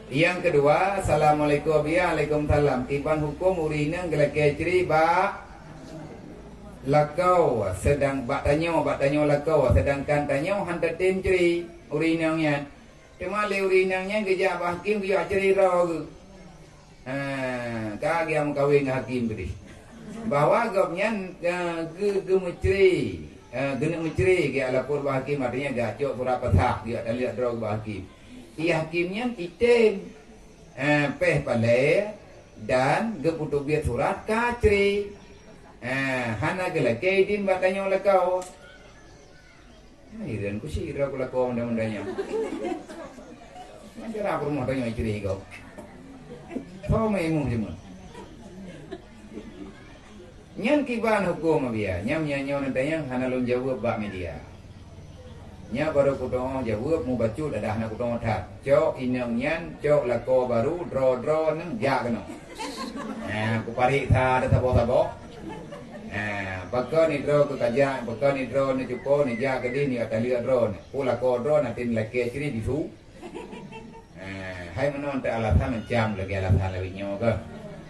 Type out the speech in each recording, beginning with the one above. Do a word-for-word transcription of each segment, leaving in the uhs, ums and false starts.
Nyang keudua, assalamualaikum, waalaikumsalam. Kiban huköm ureueng inong geulakée cre bak lakoe, seudang bak tanyoe, bak tanyoe lakoe, seudangkan tanyoe han tatem cre ureueng inong nyan. Teuma lé ureueng inong nyan geujak bak hakém geuyue cre droe geuh. Ha, ka geujak meukawen ngon hakém tadi. Bahwa gobnyan, eh, geu-, geumeucre, eh, geuneuk meucre, geujak lapor bak hakém, artinya geujak cok surat peusah, geujak taleuek droe bak hakém. Ie hakém nyan item, eh, péh palée dan geupeuteubiet surat ka cre. Eh, hana geulakée idin bak tanyoe lakoe. Hai, dan ku sira ku lakoe benda-benda nyan. Macam apa rumah tanyoe isteri kau? Kau main ilmu cuma. Nyan kiban huköm Abia, nyam nyan nyoe nanti nyang hana lôn jaweueb bak media. Nyan baru kutoh jaweueb mubacut adak hana kutoh that. Cok inong nyan, cok lakoe baru, droe-droe nang jak keunoe. Nah, kuparéksa ada saboh-saboh. Nah, pakon ni droe keu kajak, pakon ni droe ni cupo, ni jak keudeh, ni ata liek droe ni. Ku lakoe droe nanti lakée cri bisu. Ha, hai meunoe teuh alasan macam lagée alasan lawét nyoe keuh.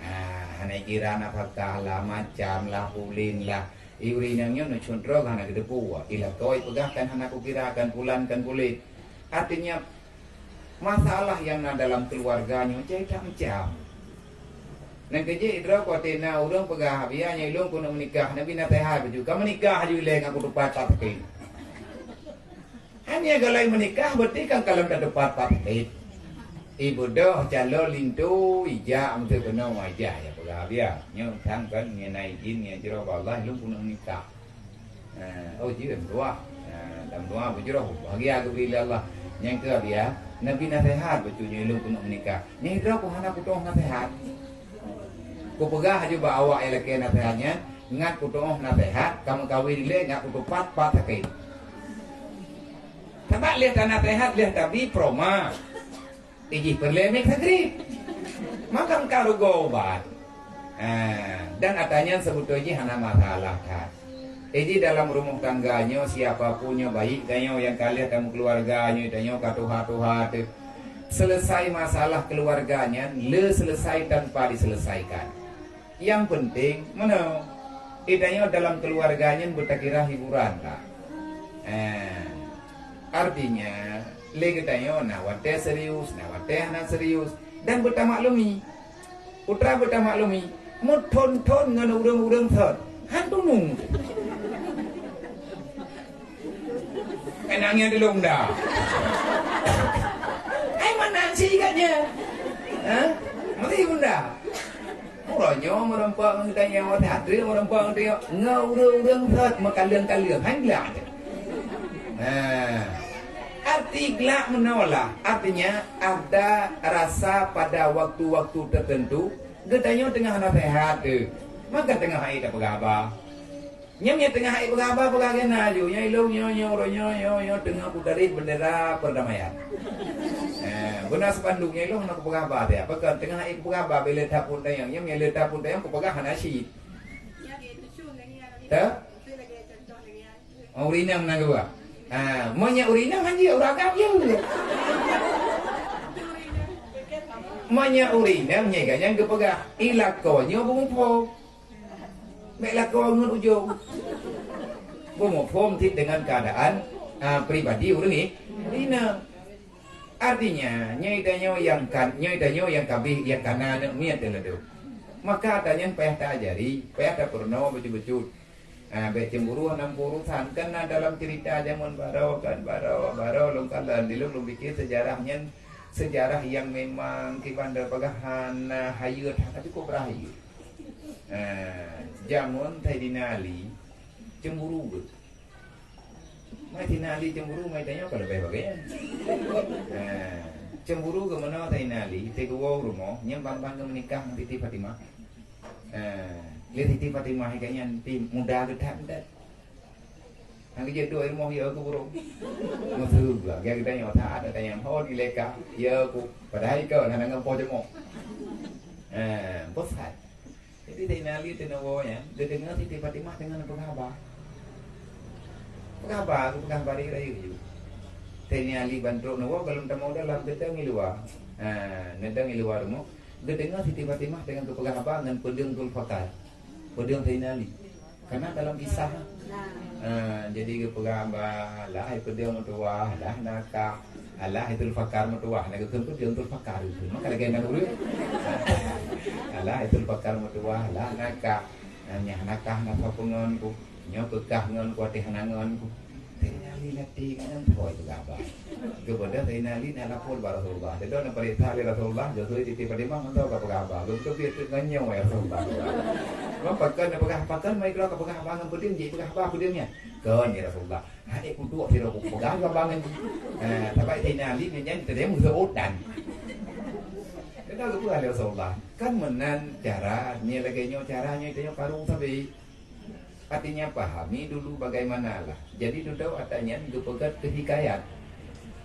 Ha, hana kira nafakah lah, macam lah, pulin lah. Ié ureueng inong nyoe neucuntroe hana geuteupeue. Ilakoe peugah kan hana kukira kan pulan kan pulit. Artinya, masalah nyang na dalam keuluwarga nyoe jai that macam. Nang keujeuet droe watée na ureueng peugah, "Abia nyoe ilong keuneuk meunikah," Nabi naseuhat baju, "Ka meunikah aju ilée ngon kutupat pat sakét." Hanya galai meunikah, berarti kan kalon tatupat pat sakét. Ibeudôh calon linto ijak meuteuk keunoe wajah ya peugah biar. Nyoe sang kan ngieng na idin ngieng jroh bak Allah lôn keuneuk nikah. Eh, oh jeuet meutuah. Eh, dan meutuah beujroh bahagia geubri lé Allah. Nyang keu biar, Nabi naseuhat bacut nyoe lôn keuneuk meunikah. Nyang droe ku hana kutoh naseuhat. Kupeugah aju bak awak nyang lakée naseuhat nyan, ngat kutoh naseuhat, ka meukawen ilée ngat kutupat pat sakét. Sabab lheueh tanaseuhat lheueh tabi proma. Ijih peureulée mik sagrib. Maka ka rugoe ubat. Ha, dan ata nyan seubeutôi jih hana masalah that. Ijih dalam rumoh tangga nyoe siapa pun nyoe baik tanyoe nyang ka lheueh tameukeuluwarga nyoe tanyoe ka tuha-tuha teuh. Selesai masalah keuluwarga nyan le selesai tanpa diselesaikan. Nyang peunteng meunoe, geutanyoe dalam keuluwarga nyan beutakira hiburan lah. Eh, artinya, lé geutanyoe na watée serius, na watée hana serius, dan beutamaklumi. Putra beutamaklumi, meuthon-thon ngon ureueng-ureueng thon, han tunung. Enang nyang dilong dah. Hai mana si katnya? Ha? Mari bunda. Uroe nyoe meureumpok ngon geutanyoe, watée ateueh meureumpok ngon geutanyoe, ngon ureueng-ureueng sot meukaleueng-kaleueng, han glak. Nah, arti glak meunoe lah, artinya ada rasa pada waktu-waktu tertentu geutanyoe teungoh naseuhat teuh, maka teungoh hai tapeugah haba. Nyan nyang teungoh hai peugah haba peugah keunan aju, nyoe ilong nyoe nyoe uroe nyoe nyoe nyoe teungoh kutarék bendera perdamaian. Eh, beuna spanduk nyoe ilong hana kupeugah haba teuh. Pakon teungoh hai kupeugah haba bèk le that phon tanyong, nyan nyang le that phon tanyong kupeugah hana cit. Teuh? Oh, ureueng inong na dua. Ah, meunyoe ureueng inong han jeuet ureueng agam jeuet. Meunyoe ureueng inong nyan geupeugah, ilakoe nyoe beumuphom. Bèk lakoe ngon ujong. Beumuphom cit deungon keuadaan, ah, pribadi ureueng i-, inong. Artinya, nyoe tanyoe nyang kan, nyoe tanyoe nyang kabeh, nyang kana aneuk miet teuh ladôm. Maka ata nyan payah taajari, payah tapeurunoe bacut-bacut. Ah, bèk cemburu hana meuurusan. Kan na dalam cerita jameun baroe, kan baroe, baroe lôn kalon, dilôn lôn pikir sejarah nyan, sejarah nyang memang kiban dara peugah hana hayeu, hana cukup rahayu. Ah, jameun Saidina Ali cemburu geuh. Mai Saidina Ali cemburu, mai tanyoe ka leubeh bagée nyan. Ah, cemburu geuh meunoe Saidina Ali, teuh geuwoe u rumoh, nyan ban-ban geuh meunikah ngon Siti Fatimah. Ah, lé Siti Fatimah ka nyan pi muda geuh that-that. Hana geujeuet duek i rumoh, ya ku burông. Meuseue geuh, geutanyoe that, geutanyoe ho dileka, ya ku. Padahai ka hana ngon poh jeumok. Ah, boh that. Jadi, Saidina Ali teungoh woe nyan, geudeungoe Siti Fatimah teungoh neupeugah haba. Peugah haba, geupeugah haba rayeuk-rayeuk ju. Saidina Ali ban trok neuwoe, gohlom tamong dalam, geuteueng i luwa. Ha, neudong i luwa rumoh, geudeungoe Siti Fatimah teungoh geupeugah haba ngon peudeueng Zulfikar, peudeueng Saidina Ali. Karena dalam kisah, ha, jadi geupeugah haba, "Alah, hai peudeueng meutuwah, alah nakah, alah, hai Zulfikar meutuwah." Nah, geukheun peudeueng Zulfikar itu. Maka lagèe na ureueng. "Alah, hai Zulfikar meutuwah, alah nakah. Nah, nyan nakah na soe peue ngon ku. Nyoe keu kah ngon ku, até hana ngon ku." Saidina Ali latèe ngon thoi peugah haba. Geubeudôh Saidina Ali na lapor bak Rasulullah. Teudong na peurintah lé Rasulullah, Joshua Siti Fatimah ngon thoi ka peugah haba. Geupeuteubiet teuk ngon nyoe, ya Rasulullah. Cuma pakon na peugah, pakon mai keudroe ka peugah haba ngon peudeueng, jeuet peugah haba peudeueng nyan. Kon, ya Rasulullah. Hana kuduek sidroe ku peugah haba ngon jih. Eh, tapi Saidina Ali nyan teurimong seuôt dan. Kena geupeugah lé Rasulullah. Kan meunan cara, nyoe lagèe nyoe cara, nyoe tanyoe karu sabe. Artinya, pahami dulu bagaimanalah. Jadi, dudoe ata nyan geupeugöt keu hikayat.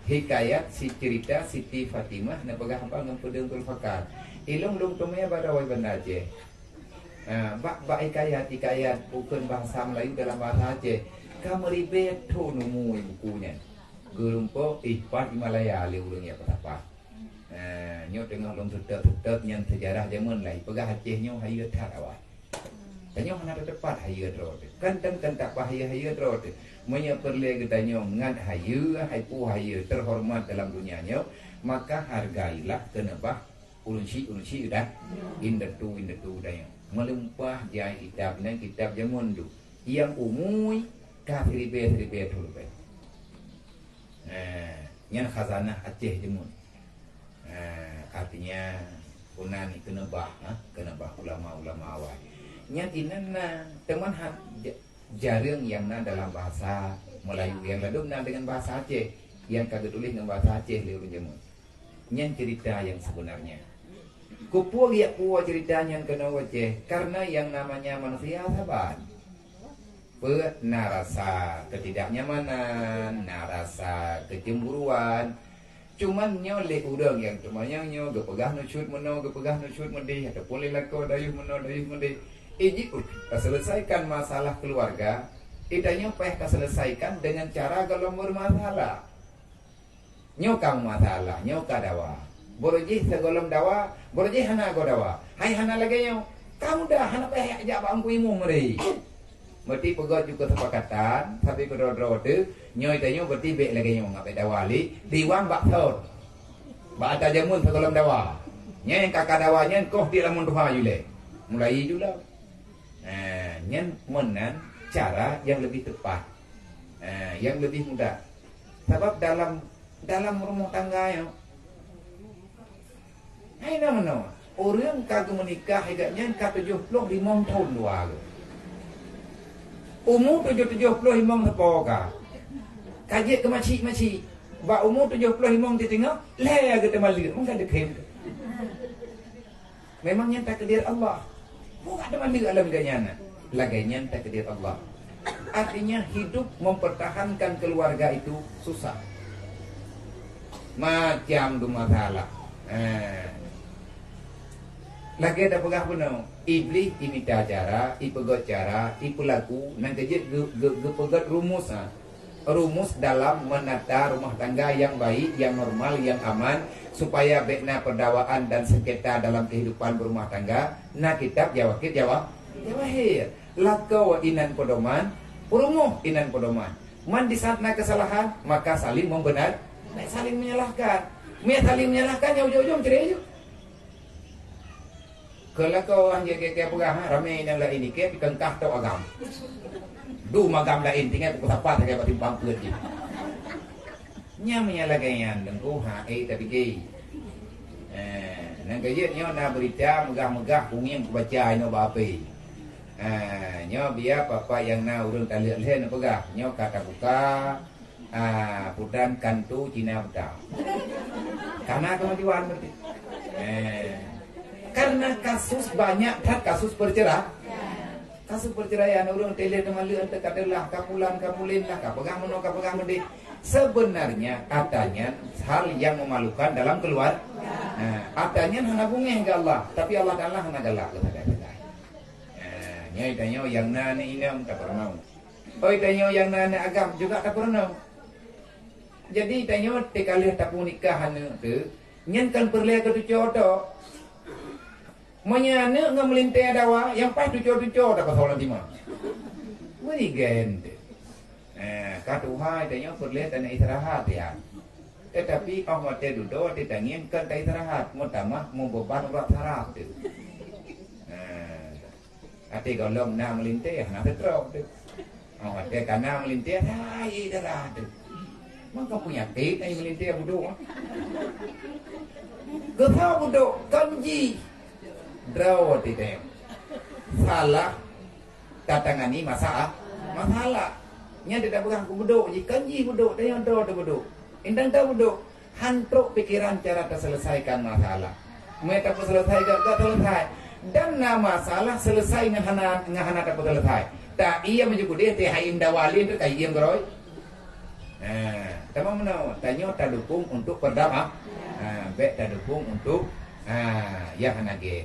Hikayat si cerita Siti Fatimah neupeugah haba ngon peudeueng Zulfikar. Ilôn lôn teumé bak dawai Banda Aceh. Ha, bak, bak hikayat, hikayat bukon bahasa Melayu dalam bahasa Aceh. Ka meuribèe thon umu buku nyan. Geureumpok i pat i Malaya lé ureueng nyang peusapat. Ha, nyoe teungoh lôn seutôt-seutôt nyan seujarah jameun lai. Peugah Aceh nyoe hayeue that awai. Tanyoe hana teuteupat hayeue droe teuh. Kan, kan, kan tak pah hayeue-hayeue droe teuh. Meunyoe peureulèe geutanyoe ngat hayeue, hai peue hayeue teuhoreumat dalam donya nyoe, maka hargailah keuneubah ureueng syik, ureueng syik dan indatu, indatu tanyoe. Meulimpah jai kitab nyan, kitab jameun dum. Nyang umui ka siribèe-siribèe thon leubèh. Eh, nyan khazanah Aceh jameun. Eh, artinya, keunan keuneubah, ha, keuneubah ulama-ulama awai. Nyan inan na, teuma ha, ja-, jareueng nyang na dalam bahasa Melayu, nyang ladôm na deungon bahasa Aceh, nyang ka geutuléh ngon bahasa Aceh lé ureueng jameun. Nyan cerita nyang sebenarnya. Keupeue geujak puwoe cerita nyan keunoe u Aceh? Karena yang namanya manusia saban. Peue na rasa ketidaknyamanan, na rasa kecemburuan. Cuman nyoe lé ureueng nyang teumanyong nyoe geupeugah nusyut meunoe, geupeugah nusyut meudéh, ataupun lé lakoe dayeuh meunoe, dayeuh meudéh. Ijih taselesaikan masalah keluarga, itanyoe payah taselesaikan dengan cara golom bermasalah. Nyoe ka masalah, nyoe ka dawa. Boro jih sigohlom dawa, boro jih hana goe dawa. Hai hana lagèe nyoe, ka mudah, hana payah jak bak Teungku Imum meuri. Meuti peugöt ju keusepakatan, tapi keudroe-droe teuh, nyoe tanyoe berarti bèk lagèe nyoe, ngat bèk dawa lé, diwang bak thon. Bak ata jameun sigohlom dawa. Nyan nyang ka-ka dawa nyan koh di lamon tuha ju lé. Mulai ju lom. Ha, nyan meunan cara nyang leubeh teupat. Ha, nyang leubeh mudah. Sabab dalam, dalam rumoh tangga nyoe, hai na meunoe, ureueng ka geumeunikah, idak nyan ka tujoh ploh limong thon dua geuh. Umu tujoh, tujoh ploh limong sapo ka. Ka jeuet keu macik-macik. Bak umu tujoh ploh limong teuteungoh, lhèe geuteuma leuek, meunan dikheun. Memang nyan takdir Allah. Bukan teuma lagèe nyan. Lagèe nyan takdir Allah. Artinya hidup mempertahankan keluarga itu susah. Macam tu masalah. Ha. Lagèe tapeugah bunoe, Iblih imita cara, ipeugöt cara, ipeulaku, nyan keuh jeuet geu-, geu-, geupeugöt rumus, ha. Rumus dalam menata rumah tangga yang baik, yang normal, yang aman, supaya bèk na perdawaan dan sengketa dalam kehidupan berumah tangga, na kitab Jawahir, Jawa-, Jawahir. Lakoe inan pedoman, peurumoh inan pedoman. Man di saat na kesalahan, maka saling membenar, bèk saling menyalahkan. Meunyo saling menyalahkan, ya ujong-ujong cerai ju. Keu lakoe ureueng jeuet keu peugah, ha, ramé nyang laén ikét, dikeungkah tok agam. Dum agam laén, tinggai pukul sapat sagai bak simpang peuet jih. Nyang meunyo lagèe nyan, Teungku, ha, eh, tapike. Eh, nyang keujeuet nyoe na beurita meugah-meugah, kunyeng kubaca inoe bak H P. Eh, nyoe biya papa nyang na ureueng taleuek lhèe neupeugah, nyoe ka tabuka, Ah, putan kanto Cina buta. Kana kemajuan berarti. Eh. Karena kasus banyak that kasus perceraian. Kasus perceraian ureueng teuh lé teuma leueng teuh ka teulah, ka pulan, ka pulen lah, ka peugah meunoe, ka peugah meudéh. Sebenarnya ata nyan hal yang memalukan dalam keluar. Nah, ata nyan hana beungéh keu Allah, tapi Allah Taala hana galak keu sagai-sagai. Nah, nyoe tanyoe nyang na aneuk inong tapeurunoe. Oi, tanyoe nyang na aneuk agam juga tapeurunoe. Jadi, tanyoe teuka lheueh tapeunikah aneuk teuh, Nyan kan peureulée keu tuco tok. Meunyoe aneuk ngon meulintée dawa, nyang paih tuco-tuco dak keu saboh lam tima. Meurigen teuh. Eh, ka tuha tanyoe peureulée taneuk istirahat ya. Tetapi óh watée dudoe watée tangieng kon ta istirahat, meutamah meubeban urat saraf teuh. Eh, Até gohlom na meulintée, hana seutrok teuh. Oh, até ka na meulintée, hai darah teuh. Maka peunyakét ai meulintée budok. Geusa budok kon jih. Droe teuh. Salah tatangani masa-, masalah. Nyan teutabeugang keu budok jih, kon jih budok, tanyoe droe teuh budok. Indang ta budok. Han trok pikeran cara taseuleusaika masalah. Meunyo tapeuseuleusaika, ka seuleusaika. Dan na masalah seuleusaika ngon hana, ngon hana tapeuseuleusaika. Ta iya meujeuet udeh teuh hai inda wali teuh ka iem keurôi. Nah, tamong meunoe, tanyoe tadukong untuk perdama-, nah, bék tadukong untuk, nah, nyang hana gét.